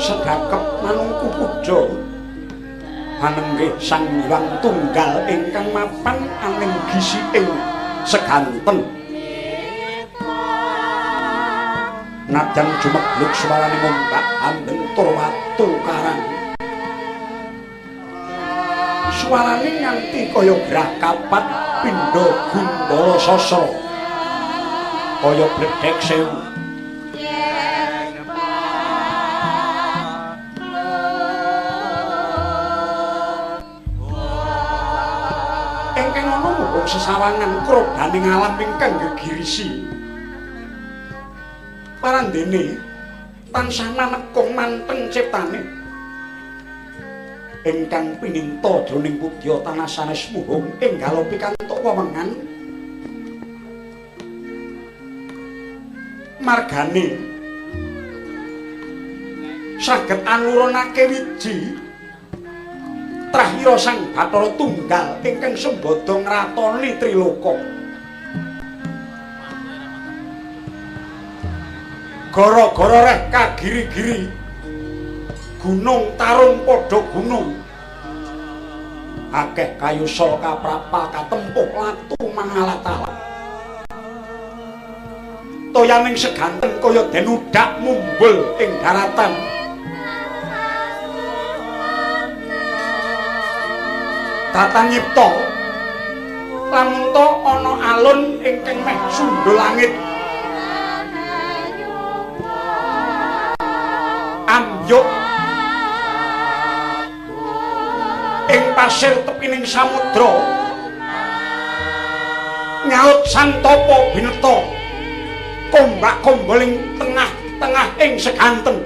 Sedhakep manungku puja anenggih Sang Hyang Tunggal ingkang mapan aning gisiking seganten. Nadyan jumegluk swarane ngombak ambentur watu karang. Suarane nganti kaya grah kapat pindha gundala sasra. Kaya bledhek sewu. Ingkang ana mung sesawangan krodaning alam ingkang gegirisi. Parandene tansah manekung manteng ciptane. Ingkang pininta jroning pudya tanah sanes muhung enggal pikantuk wewengan. Margane saged anurunake wiji trahira Sang Bathara Tunggal ingkang sembada ngratoni triloka. Gara-gara reh kagiri-giri gunung tarung padha gunung, akeh kayusa kaprapa katempuh latu mangalat-alat. Toyaning seganten kaya den udak mumbul ing daratan. Datan nyipta lamun ta ana alun ingkang meh sundul langit. Ambyuk ing pasir tepining samudra nyaut santapa bineta kombak-komboling tengah-tengah ing seganten.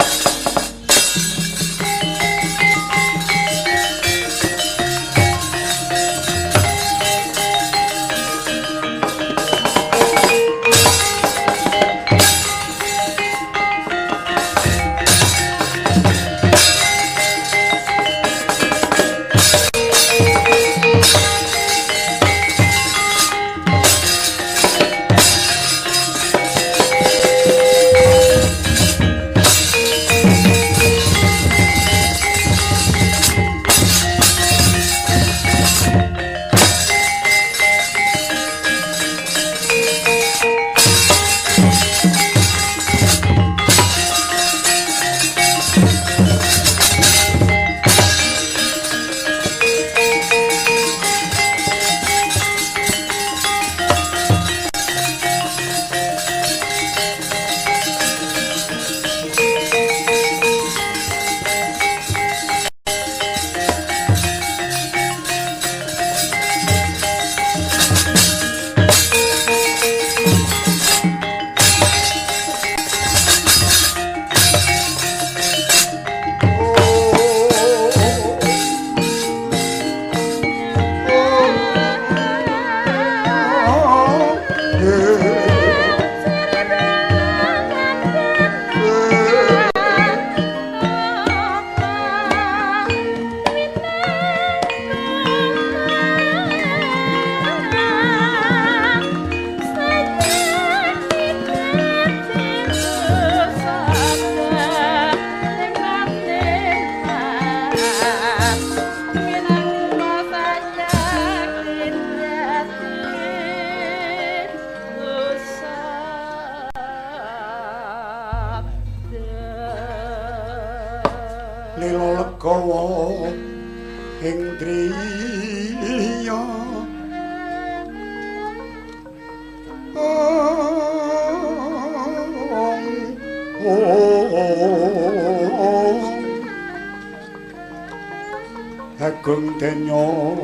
Agung denyo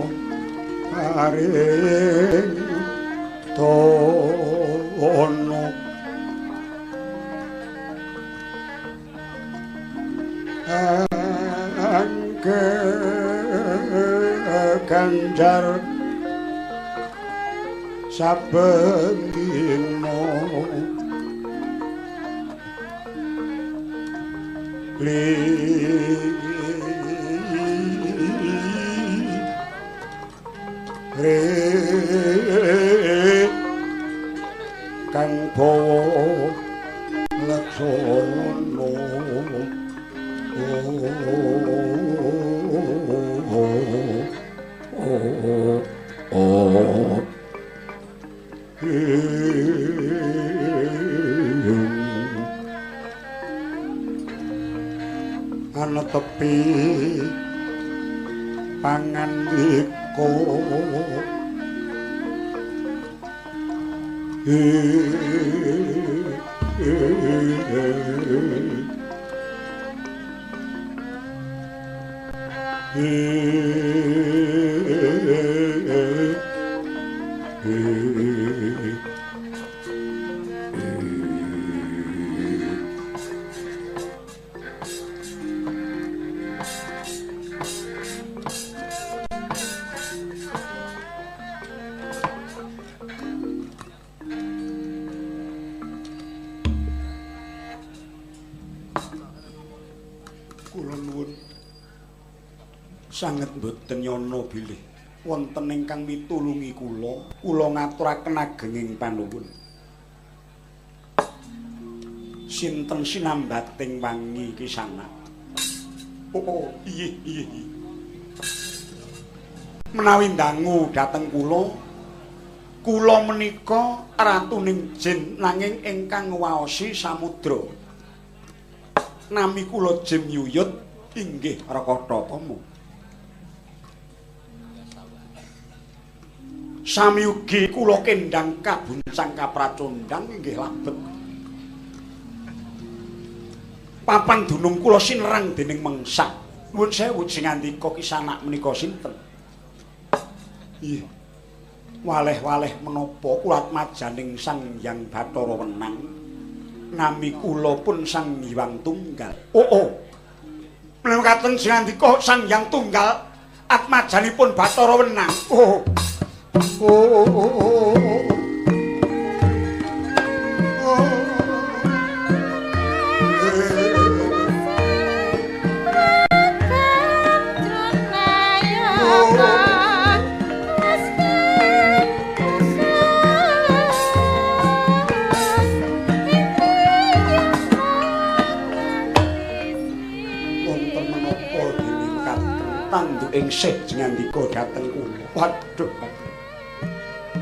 paring tono angke ganjar saben dina kang bawa laksana. Ana tepi pangandika Kula nuwun sanget mboten nyana bilih wonten ingkang mitulungi kula, kula ngaturaken agenging panuwun. Sinten sinambating wangi kisana? Oh, iya iya. Menawi ndangu dhateng kula, kula menika ratuning jin nanging ingkang ngwaosi samudra. Nami kula Jim Yuyut inggih Rakathatama. Sami ugi kula kendhang kabuncang kapracondang inggih labet. Papan dunung kula sinerang dening mengsa. Nuwun sewu sing ngandika kisanak menika sinten? Nggih. Waleh-waleh menapa kula atmajaning Sang Hyang Bathara Wenang. Nami kula pun Sang Hyang Tunggal. Oh oh. Menawi katen sing ngandika Sang Hyang Tunggal atmajanipun Bathara Wenang. Oh. Oh oh oh. Oh. Ing sih jengandika dhateng kula. Waduh.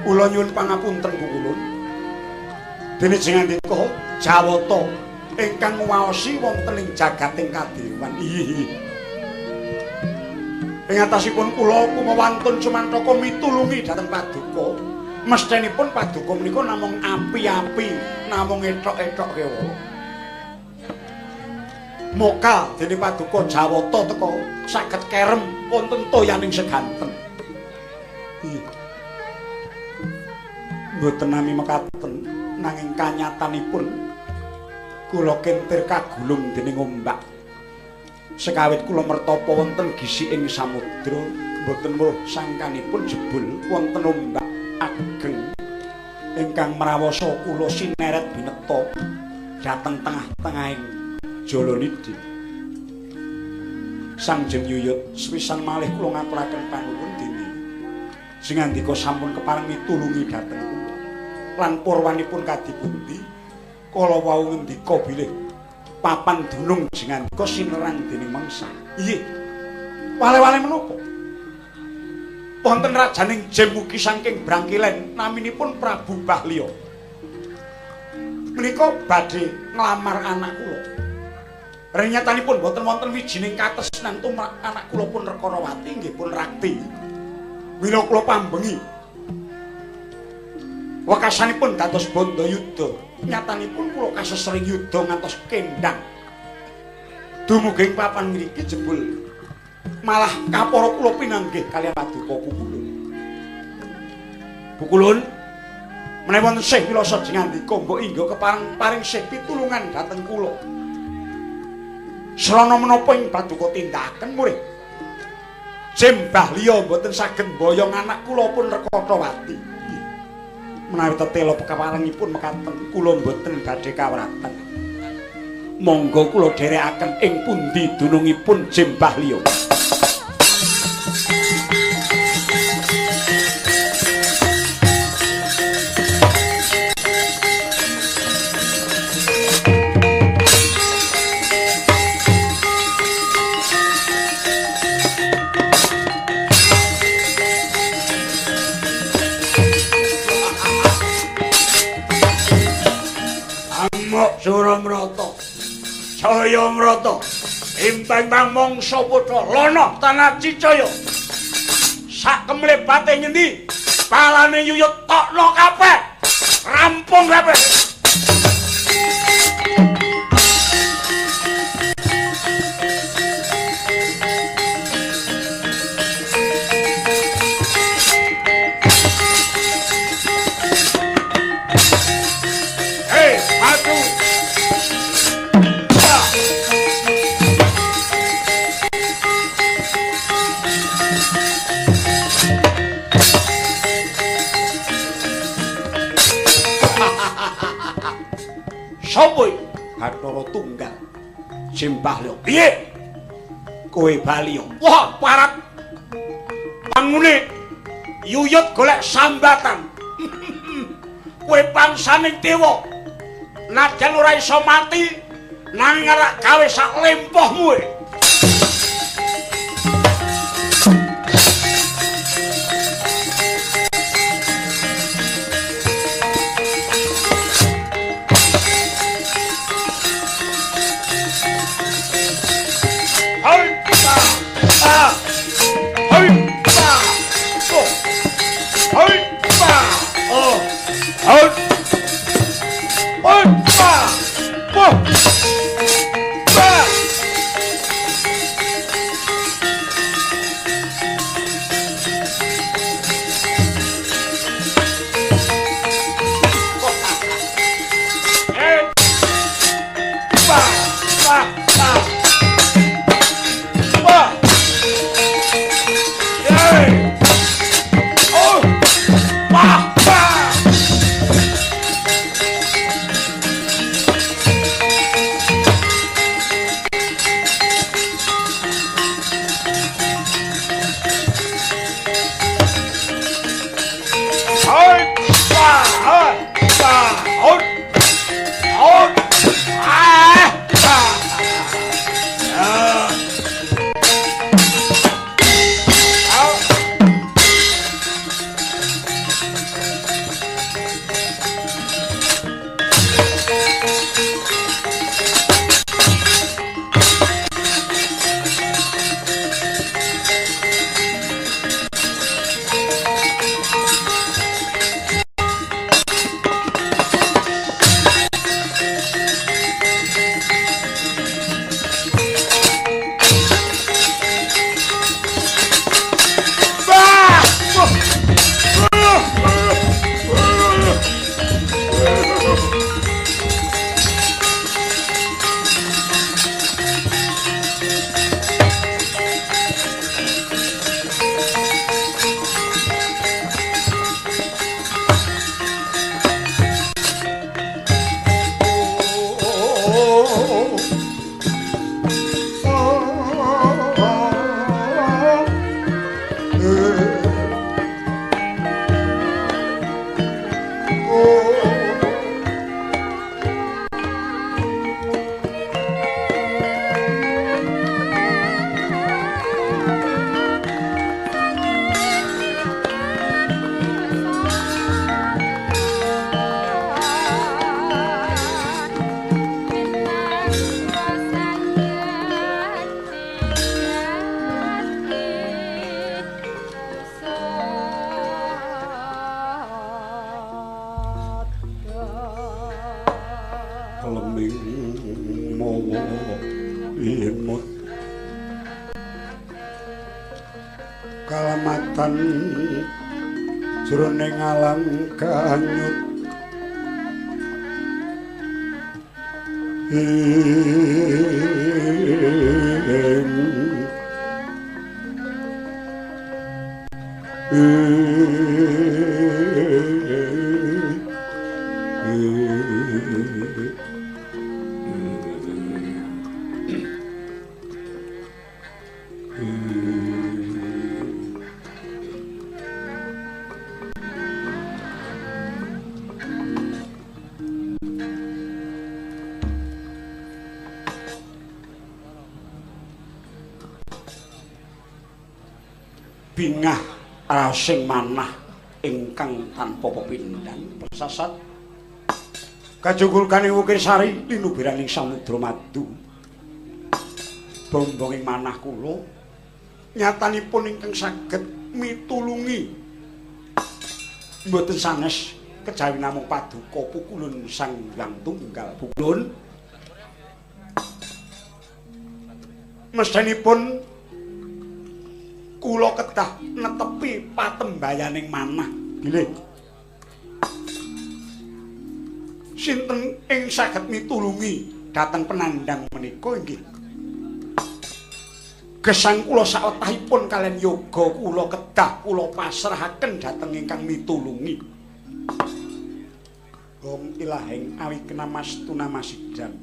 Kula nyuwun pangapunten kukulun. Dene jengandika Jawata ingkang nguwaosi wonten ing jagating kadewan. Iya. Ing atasipun kula kumawantun sumantaka mitulungi dhateng paduka. Mesthenipun paduka menika namung api-api, namung ethok-ethok kewala. Mokal dene paduka Jawata teka saged kerem wonten toyaning seganten. Iya. Mboten nami mekaten nanging kanyatanipun kula kentir kagulung dening ombak. Sekawit kula mertapa wonten gisiking samudra, mboten weruh sangkanipun jebul wonten ombak ageng ingkang mrawasa kula sineret bineta dhateng tengah-tengahing Jalanidhi. Sang Jem Yuyut sepisan malih kula ngaturaken panuwun dene sing ngandika sampun kepareng mitulungi dhateng kula. Lan purwanipun kadipundi kala wau ngendika bilih papan dunung sing ngandika sinerang dening mangsa. Inggih. Wale-wale menapa? Wonten rajaning Jem ugi saking Brangkilen naminipun Prabu Bahliya. Menika badhe nglamar anak kula. Renyatanipun boten wonten wijining katresnan tumrap anak kula pun Rekanawati nggih pun rakti. Wila kula pambengi. Wekasanipun dados bandha yuda. Nyatanipun kula kasesring yuda ngantos kendhang. Dumugi ing papan ngriki jebul malah kapara kula pinanggih kaliyan paduka Pukulun. Pukulun menawi wonten Syekh Wilasa jengandika mbok ingga kepareng paring sih pitulungan dhateng kula. Srana menapa ing paduka tindakaken murid Jem Bahliya mboten saged mboyong anak kula pun Rekatawati. Menawi tetela pekaparengipun mekaten kula mboten badhe kawratan. Monggo kula dherekaken ing pundi dunungipun Jem Bahliya. Mok Suramrata. Jaya Mrata. Imbang-imbang mangsa putra Lana tanah Cicaya. Sak kemlepate ngendi? Palane yuyut tokno kabeh. Rampung kabeh. Hei, maju. Sopo iki? Bathara Tunggal. Simbah lho. Piye? Kowe bali yo. Wah, parat. Pangune yuyut golek sambatan. Kowe pangsaning dewa. Najan ora iso mati, nanging arek gawe sak lempohmu. Kalamatan jroning alam kanyut bingah rasing manah ingkang tanpa pepindhan persasat Kajugulkane Wukir Sari linubiraning samudra madu. Bombonging manah kula nyatanipun ingkang saged mitulungi mboten sanes kejawi namung paduka pukulun Sang Hyang Tunggal. Pukulun mesthenipun kula kedah netepi patembayaning manah bilih sinten ing saged mitulungi dhateng penandang menika inggih gesang kula sawetahipun kaliyan yoga kula kedah kula pasrahaken dhateng ingkang mitulungi. Gong ilahing awikenamastu namasidam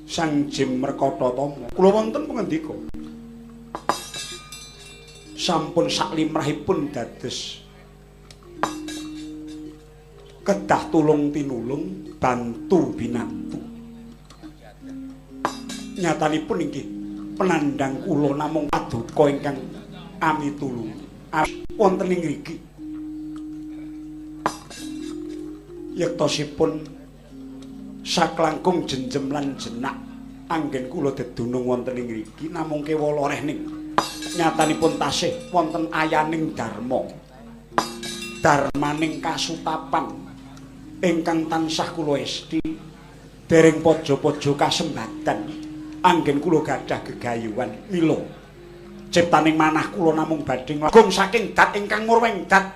Sang Jim Merkata Tama kula wonten pangendika sampun saklimrahipun dados kedah tulung tinulung bantu binantu. Nyatanipun inggih penandang kula namung paduka ingkang amitulung wonten ing ngriki. Yektosipun saklangkung jenjem lan jenak anggen kula dedunung wonten ing ngriki namung kewala rehning nyatanipun tasih wonten ayaning dharma. Dharmaning kasutapan ingkang tansah kula esti dereng paja-paja kasembatan anggen kula gadah gegayuhan mila ciptaning manah kula namung badhe nglagung saking dat ingkang murweng dat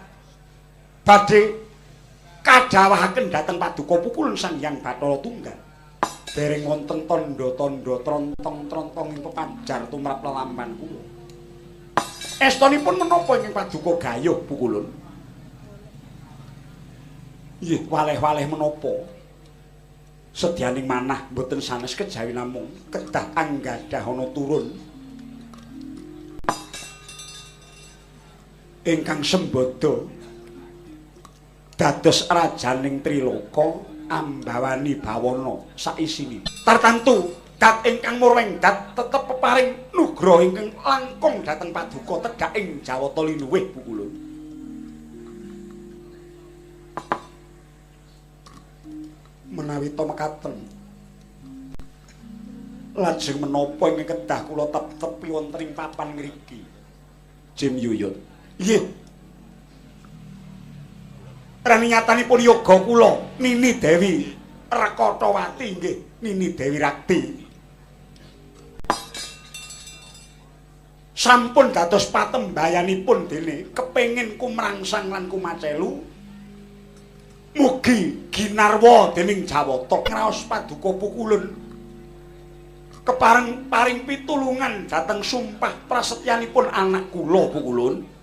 badhe kadhawahaken dhateng paduka pukulun Sang Hyang Bathara Tunggal. Dereng wonten tandha-tandha trontong-trontong ing pepajar tumrap lelampahan kula. Estonipun menapa ingkang paduka gayuh pukulun? Nggih, waleh-waleh menapa? Sedyaning manah mboten sanes kejawi namung kedah anggadhahana turun ingkang sembada dados rajaning Triloka ambawani bawana saisine. Tartantu dat ingkang murweng dat tetep peparing nugraha ingkang langkung dhateng paduka tedhak ing Jawata linuwih pukulun. Menawi to mekaten lajeng menapa ingkang kedah kula tepi wonten ing papan ngriki Jim Yuyut? Nggih. Rani nyatanipun yoga kula Nini Dewi Rekatawati nggih Nini Dewi Rakti sampun dados patembayanipun dene kepengin kumrangsang lan kumacelu mugi ginarwa dening Jawata ngraos paduka pukulun kepareng paring pitulungan dhateng sumpah prasetyanipun anak kula pukulun.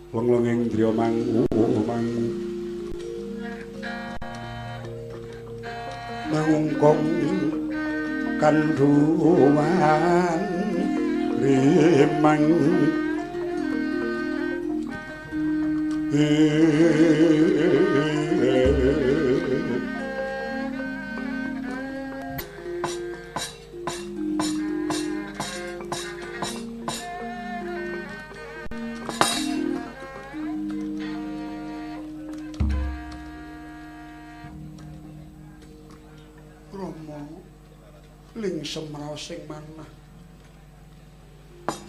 Wong-wong indriya mangu mangungkong kandhuwan rimang Rama lingsem raos ing manah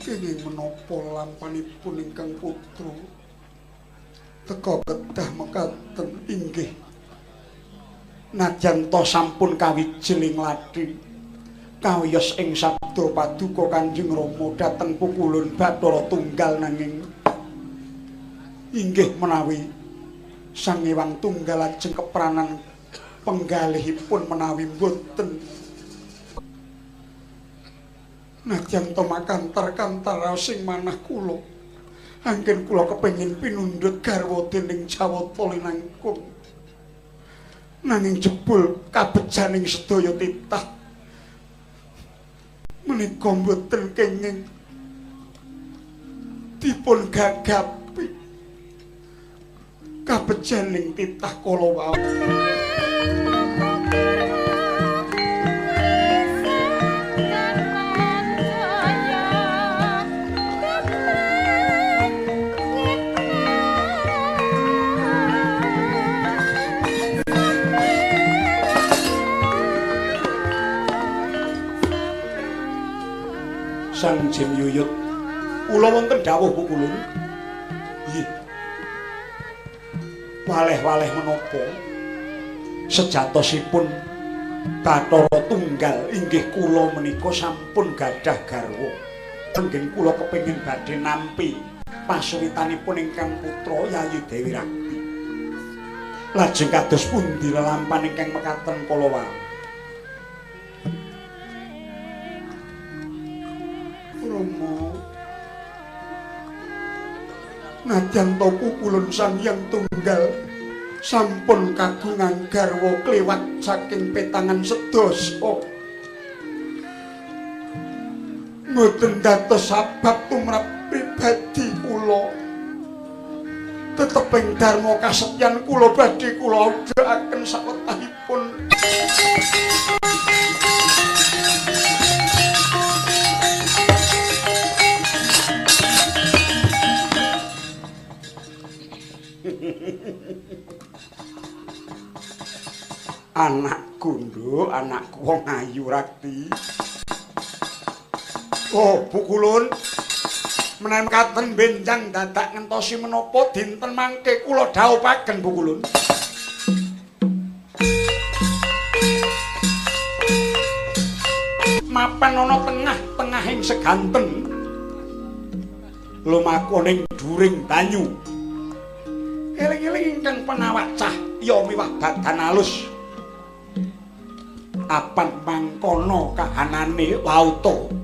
kenging menapa lampanipun ingkang putra teka kedah mekaten inggih najan ta sampun kawijil ing lathi kawiyos ing sabda paduka Kanjeng Rama dhateng pukulun Bathara Tunggal nanging inggih menawi Sang Hyang Tunggal ajeng kepranan penggalihipun menawi mboten najan ta makantar-kantar raos ing manah kula anggen kula kepengin pinundhut garwa dening Jawata linangkung nanging jebul kabejaning sedaya titah menika mboten kenging dipun gagapi kabejaning titah kala wau. Sang Jim Yuyut. Kula wonten dawuh Pukulun. Nggih. Waleh-waleh menapa? Sejatosipun Bathara Tunggal inggih kula menika sampun gadah garwa. Anggen kula kepengin badhe nampi pasuwitanipun ingkang putra Yayi Dewi Rakti. Lajeng kados pundi lelampahan ingkang mekaten kala wau? Rama, nadyan ta Pukulun Sang Hyang Tunggal sampun kagungan garwa kliwat saking petangan sedasa. Mboten dados sabab tumrap pribadi kula. Teteping dharma kasetyan kula badhe kula udhakaken sawetahipun. Anakku nduk, anakku wong ayu Rakti. Oh, Pukulun, menawi mekaten benjang dadak ngentosi menapa dinten mangke kula dhawuhaken Pukulun. Mapan ana tengah-tengahing seganten. Lumaku ning dhuring banyu. Eling-eling ingkang penawak cahya miwah badan alus. Apan mangkono kahanane wauta.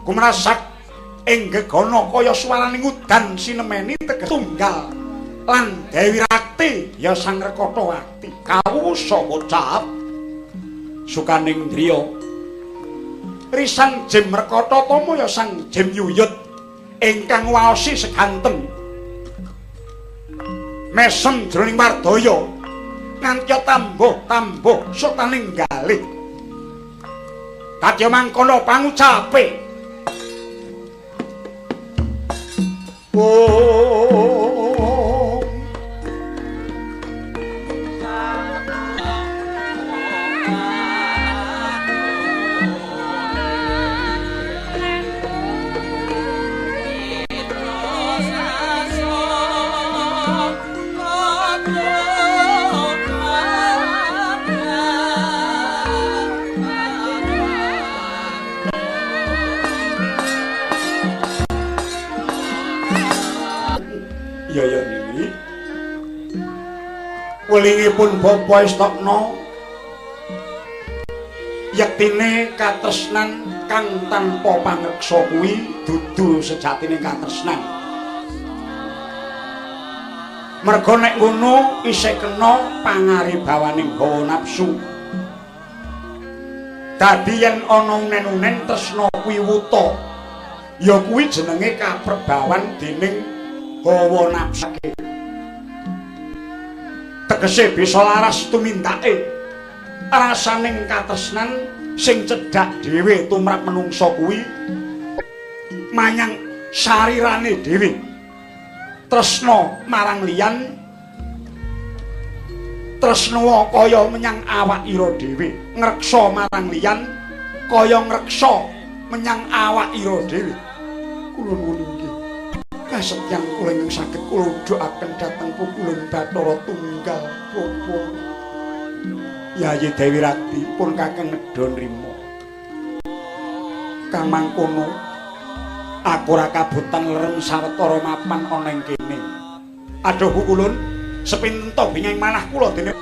Kumrasak ing gegana kaya swaraning udan sinemeni teges tunggal lan Dewi Rakti ya Sang Rekata Wakti. Kawusa kocap sukaning driya. Risang Jim Rekata Tama ya Sang Jim Yuyut ingkang waosi seganten. Mesem jroning wardaya nganti tambuh-tambuh sutaning galih. Kadya mangkono pangucape. Oh. Ya niki. Welingipun Bapa Istokno yektine katresnan kang tanpa pangreksa kuwi dudu sejatine katresnan. Merga nek ngono isih kena pangaribawaning hawa nafsu. Dadi yen ana unen-unen tresna kuwi wuta, ya kuwi jenenge kaprebawan dening hawa nafsu. Tegese bisa laras tumindake rasaning katresnan sing cedhak dhewe tumrap menungsa kuwi manyang sarirane dhewe. Tresna marang liyan, tresna kaya menyang awak ira dhewe, ngreksa marang liyan kaya ngreksa menyang awak ira dhewe. Kula nuwun inggih. Kasetyan kula ingkang saged kula udhakaken dhateng Pukulun Bathara Tunggal Bapa. Yayi Dewi Rakti pun kakeng nedha nrima. Kang mangkono aku ora kabutan lerem sawetara mapan ana ing kene. Aduh Pukulun, sepinten to binging manah kula dene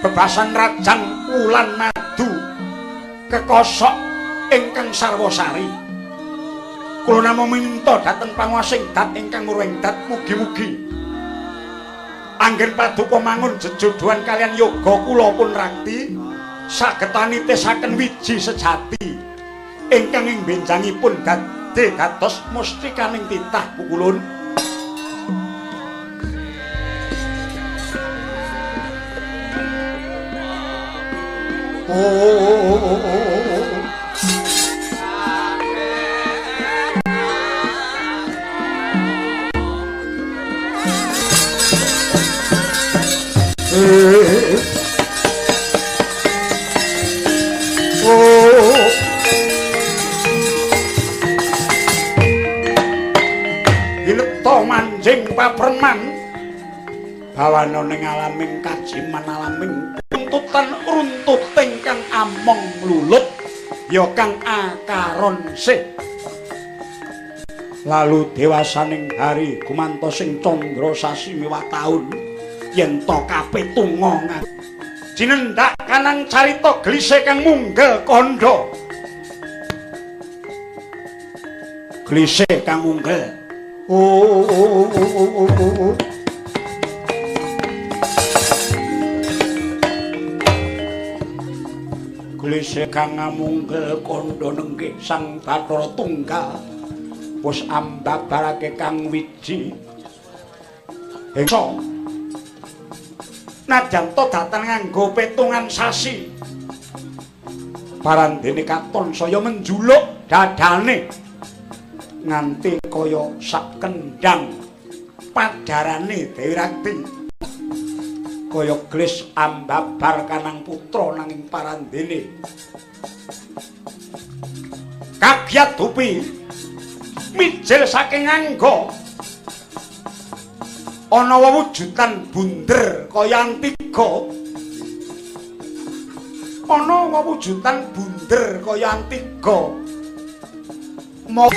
bebasan rajang wulan madu kekosok ingkang sarwasari. Kula namung minta dhateng panguwasing dat ingkang ngruwing dat mugi-mugi anggen paduka mangun jejodhoan kalian yoga kula pun Rakti saged anitisaken wiji sejati ingkang ing benjangipun dadi dados mustikaning titah Pukulun. Oh. Oh. kajiman bawana ning alaming kajiman alaming runtutan runtuting kang among mlulut ya kang akaron sih. Lalu dewasaning hari gumantos sing candra sasi miwah taun yen to kapitunga jinendak kanang carita glise kang munggel kandha. Glise kang munggel. Oh, oh, oh, oh, oh, oh, oh. Glise kang munggel kandha nenggih Sang Bathara Tunggal wis ambabarake kang wiji hengsa. Najan to datan nganggo petungan sasi, parandene katon saya menjuluk dadane nganti kaya sak kendang padarane Dewi Rakti kaya glis ambabar kanang putra nanging parandene kagyat dupi mijil saking angga ana wewujudan bunder kaya antiga, ana wewujudan bunder kaya antiga. Mo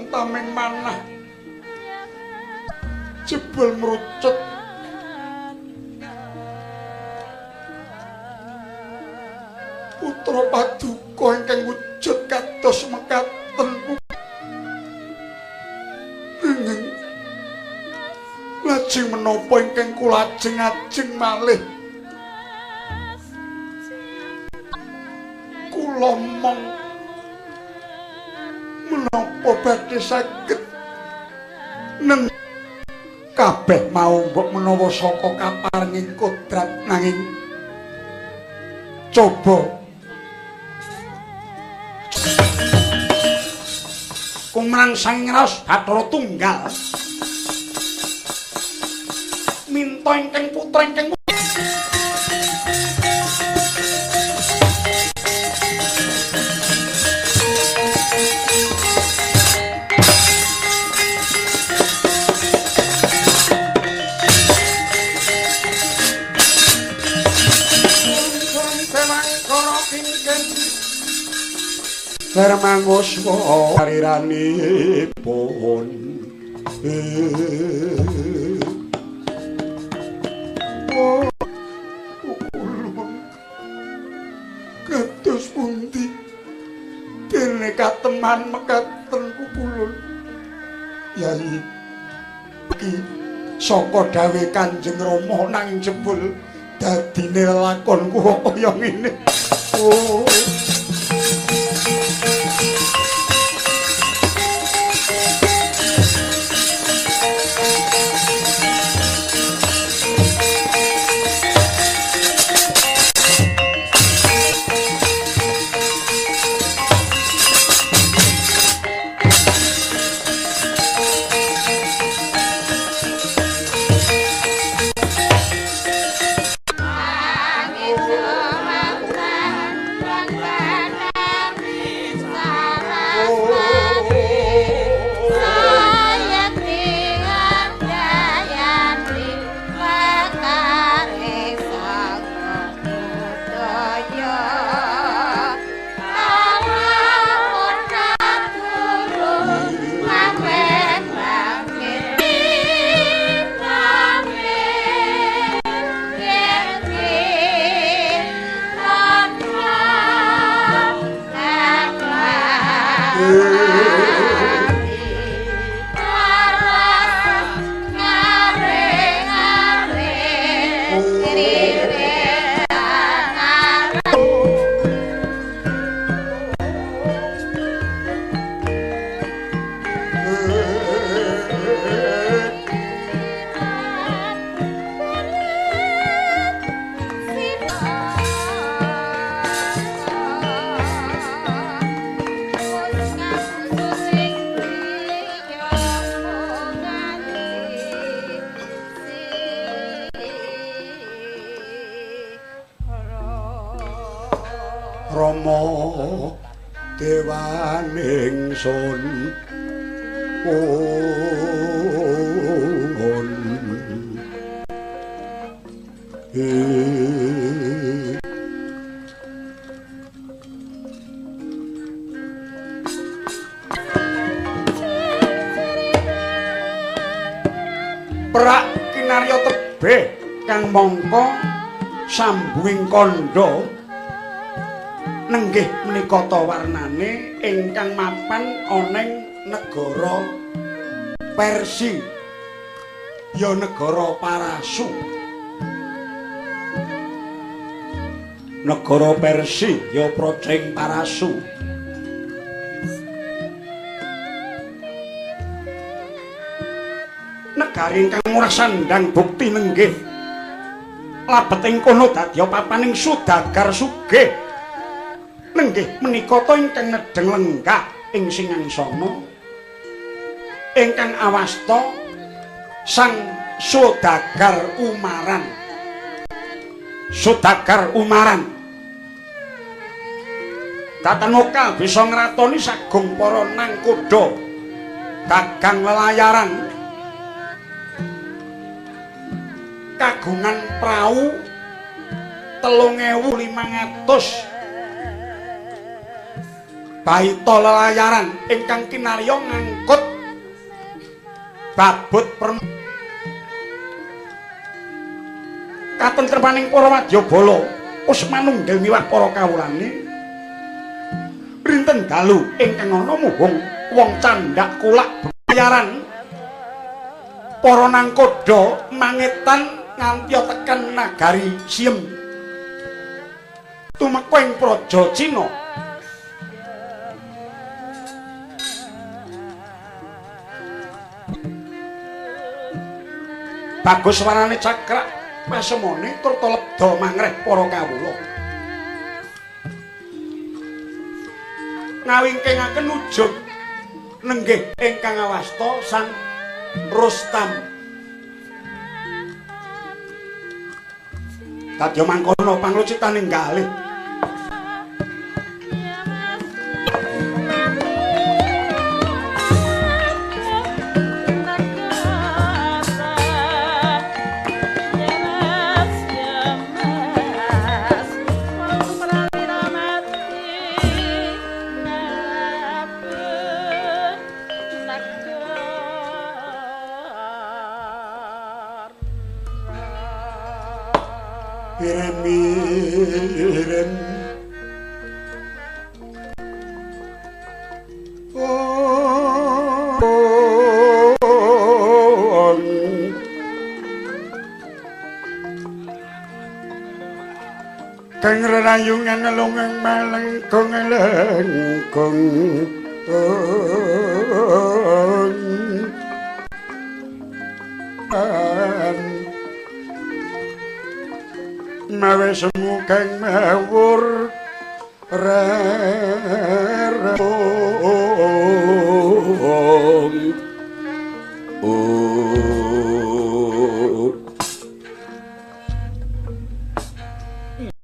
tameng manah jebul mrucut putra paduka ingkang wujud kados mekaten ingkang lajeng menapa ingkang kula ajeng-ajeng malih kula mong menapa badhe saged neng kabeh mau mbok menawa saka kaparenging kodrat nanging coba kumrang sang raos Bathara Tunggal minta ingkang putra ingkang Darmanguswa ariranipun kados pundi dene kateman mekaten pupulun Yai iki saka dawuh Kanjeng Rama nanging jebul dadine lakonku kaya ngene. Oh. Angin sumampan. ningsun. Prak kinarya tebih kang mangka sambunging kandha nenggih menika ta warnane ingkang mapan ana ing negara Persi ya negara Parasu. Negara Persi ya Proceng Parasu. Negari ingkang murah sandang bukti nenggih labet ing kono dadya papaning sudagar sugih. Nenggih menika ta ingkang nedheng lenggah ing singangsana ingkang awasta Sang Sudagar Umaran. Sudagar Umaran Datanoka bisa ngratoni sagung para nangkoda dagang lelayaran kagungan prau 3.500 baita lelayaran ingkang kinarya ngangkut babut katentremaning para wadyabala wis manunggil miwah para kawulane. Rinten dalu ingkang ana muhung wong candhak kulak bayaran para nangkoda mangetan nganti tekan nagari Siem tumeka ing praja Cina. Bagus warnane cakrak pasemone tur lebda mangreh para kawula. Ngawingkingaken ujug nenggih ingkang awasta Sang Rustam. Dadya mangkono panglucitaning galih. Mirem kang rerayungan ngelungang malengkung lengkung mawe semu kang mawur rerong.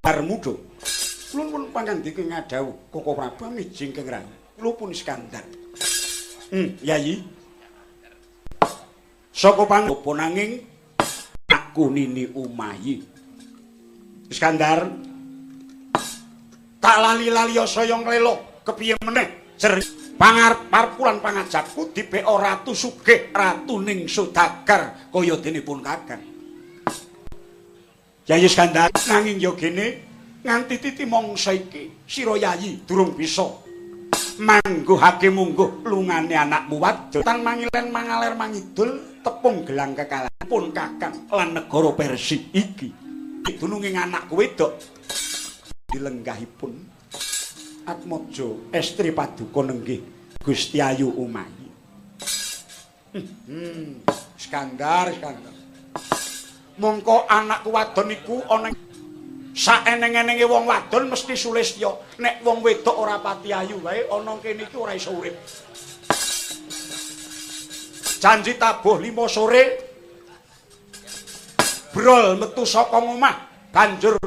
Darmudo kula pun pangandika ngadhawuh Koko Prabu mijing kang rawuh kula pun Iskandar. Yayi saka pangopo nanging aku nini umayi Iskandar tak lali-lali saya nglelo kepiye meneh jer pangarep lan pangajakku dibeka ratu sugih ratu ning Sudagar kaya dene pun kakang. Yayi Iskandar nanging ya gene nganti titi mangsa iki sira yayi durung bisa mangguhake mungguh lungane anakmu wadon tan mangilen mangaler mangidul tepung gelang kekalahan pun kakang lan negara Persi iki dununging anakku wedok dilenggahipun Atmaja estri paduka nenggih Gusti Ayu Umayi. Iskandar, Iskandar. Mongko anakku wadon iku ana saeneng-enenge wong wadon mesti sulistya. Nek wong wedok ora pati ayu wae ana kene iki ora iso urip. Janji tabuh 5 sore brol metu saka omah banjur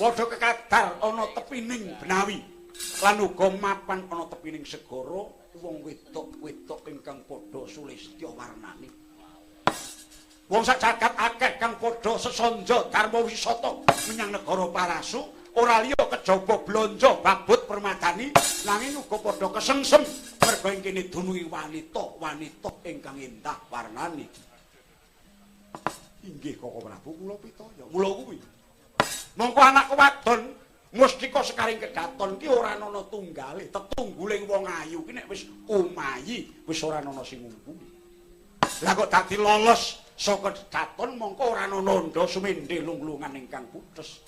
padha kekadar ana tepining Benawi. Lan uga mapan ana tepining segara wong wedok-wedok ingkang padha sulistya warnane. Wong sak jagat akeh kang padha sesanja dharma wisata menyang negara Parasu, ora liya kejaba blanja babut permadani, nanging uga padha kesengsem merga ing kene dununge wanita-wanita ingkang endah warnane. Inggih Koko Prabu, kula pitaya. Mula kuwi. Mongko anak wadon mustika sekaring kedaton ki ora ana tunggale, tetungguling wong ayu ki nek wis umayi wis ora ana sing ngumpuli. Lah kok dadi lolos saka kedaton mongko ora ana nandha sumendhe lunglungan ingkang putes.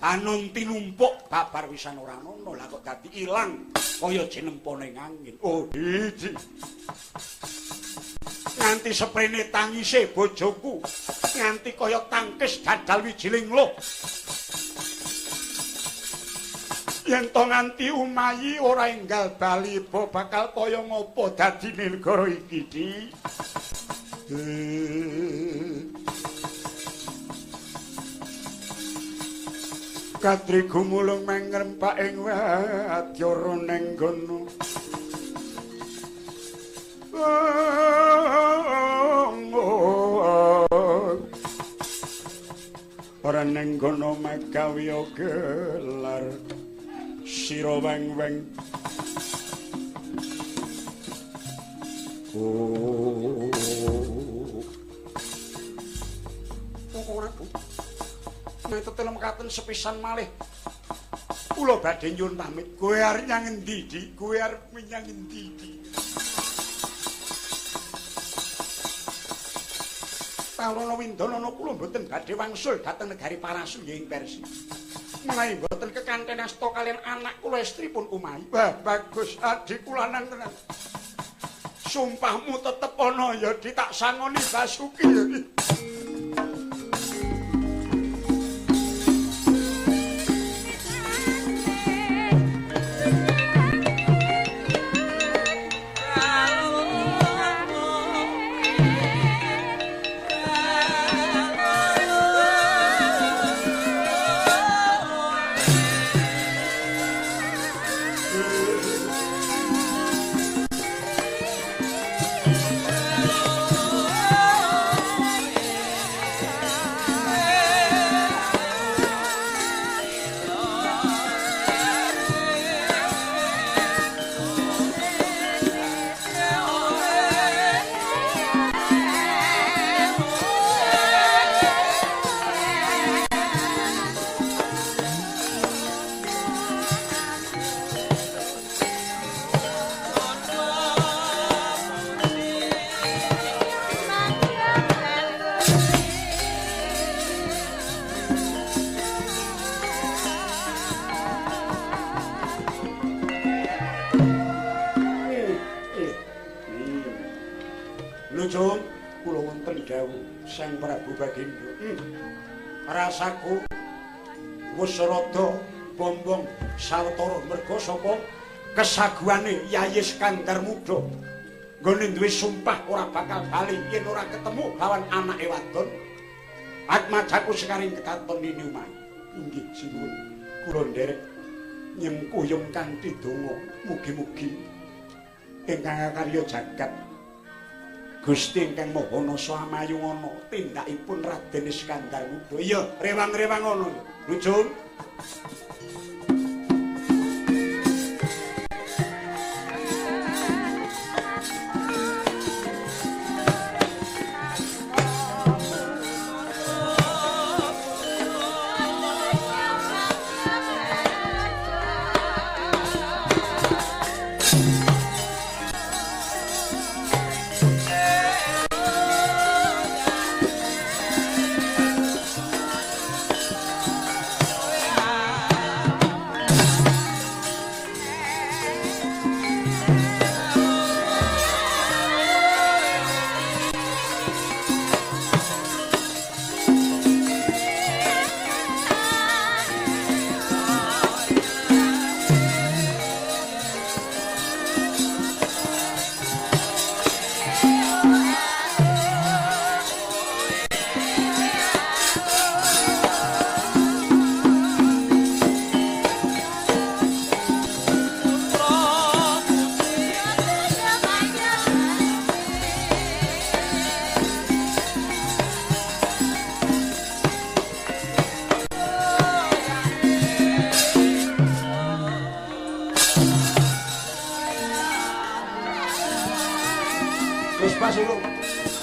Anun tinumpuk babar wisan ora ana, lah kok dadi ilang kaya jinempone angin. Oh, iki. Nganti seprene tangise bojoku, nganti kaya tangkis dadal wijiling loh. Yen to nganti umayi ora enggal bali bakal kaya ngopo dadine negara iki, Di. Kadri gumulung mangrempak ing wadyara neng gono. Ora neng gono magawe gelar sira weng-weng. Oh. Ora, Bu. Nek tetelem katen sepisan malih. Kula badhe nyuwun pamit. Kowe arep nyang endi, Dik? Kowe arep menyang endi, Dik? Taurana Windanana kula mboten badhe wangsul dhateng negari Parasu ing Persi. Menawi mboten kekanten asta kaliyan anak kula estripun Umayi. Wah, bagus adikku lanang tenan. Sumpahmu tetep ana ya Dik, tak sangoni Basuki ya Dik. Lujung kula wonten dawuh Sang Prabu Bagindo. Rasaku wis rada bombong sawetara merga sapa kesaguane Yayi Iskandar Muda. Nggone duwe sumpah ora bakal bali yen ora ketemu lawan anake wadon. Atmajaku sekaring kedaton nini umahe. Inggih sinuwun. Kula nderek nyengkuyung kanthi donga mugi-mugi ingkang akarya jagat Gusti ingkang Maha Nasa amayungana tindakipun Raden Iskandar Muda. Iya, rewang-rewang ana. Lujung. Wis pas urung?